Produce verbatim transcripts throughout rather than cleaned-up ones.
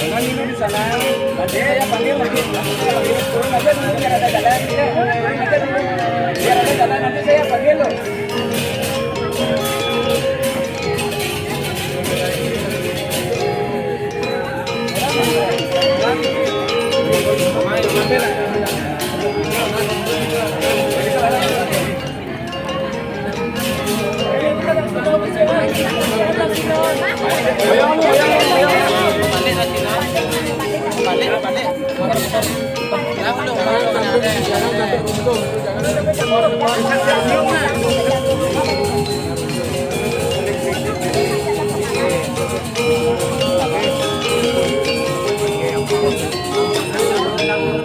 Jangan dulu di sana. Nanti saya panggil lagi. Saya panggil, turun aja dulu biar ada jalan. Ya, turun aja dulu. Biar ada jalan, nanti saya panggil loh.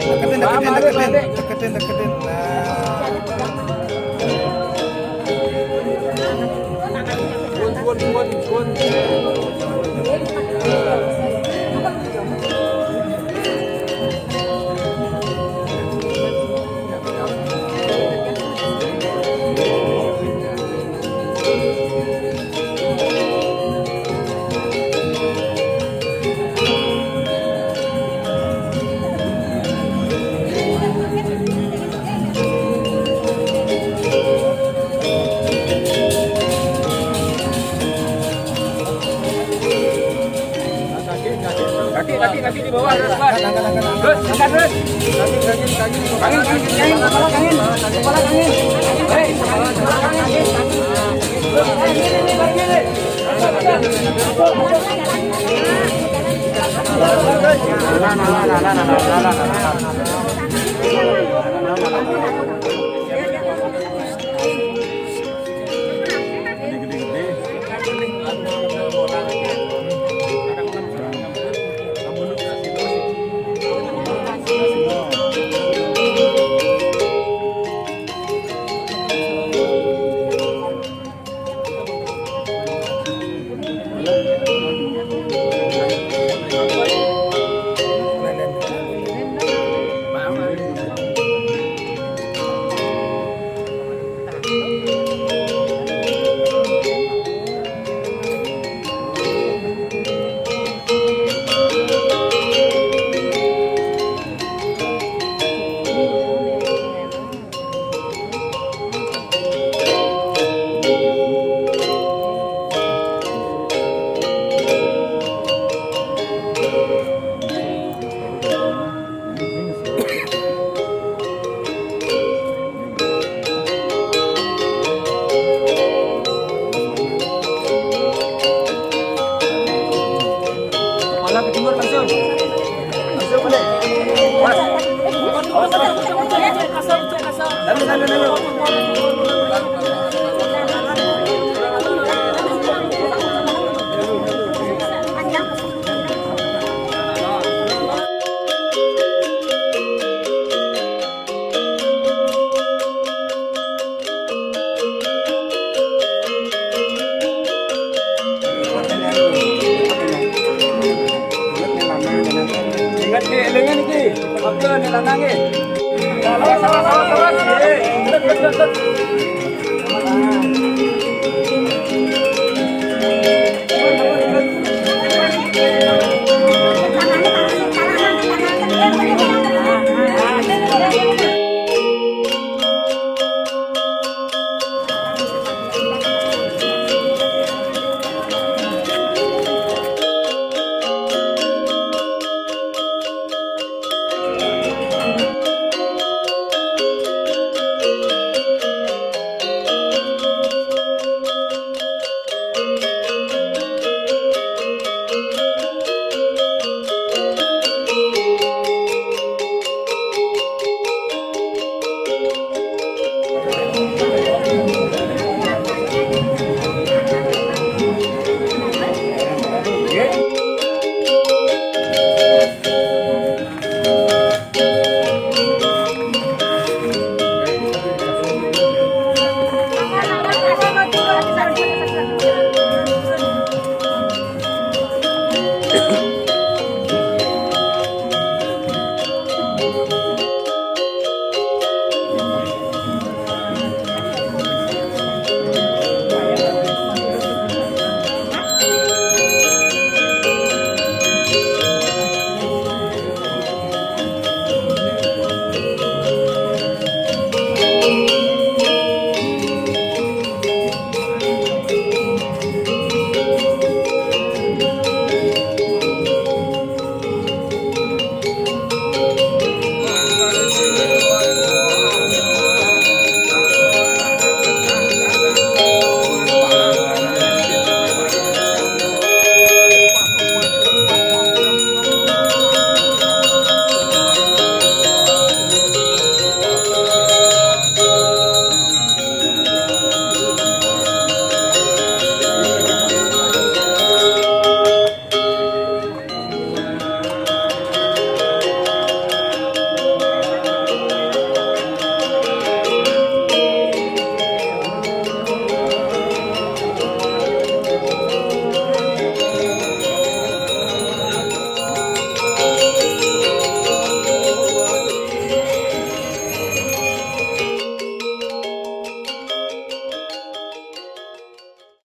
Deketin, deketin, deketin, deketin, deketin. Nah. Kaki, kaki, kaki di bawah, terus, Mas. Terus, angkat, terus. Angin, angin, angin, kepala angin. Kepala angin. Hei, kepala angin. Terus, angin, angin, angin. Nah, nah, nah. Kepala ke timur langsung. Langsung balik. Pas. Awas, awas. Lalu, lalu, lalu. Ingat di elingan iki. Oke, ini lanang iki. Salah, salah, salah, salah. Iya.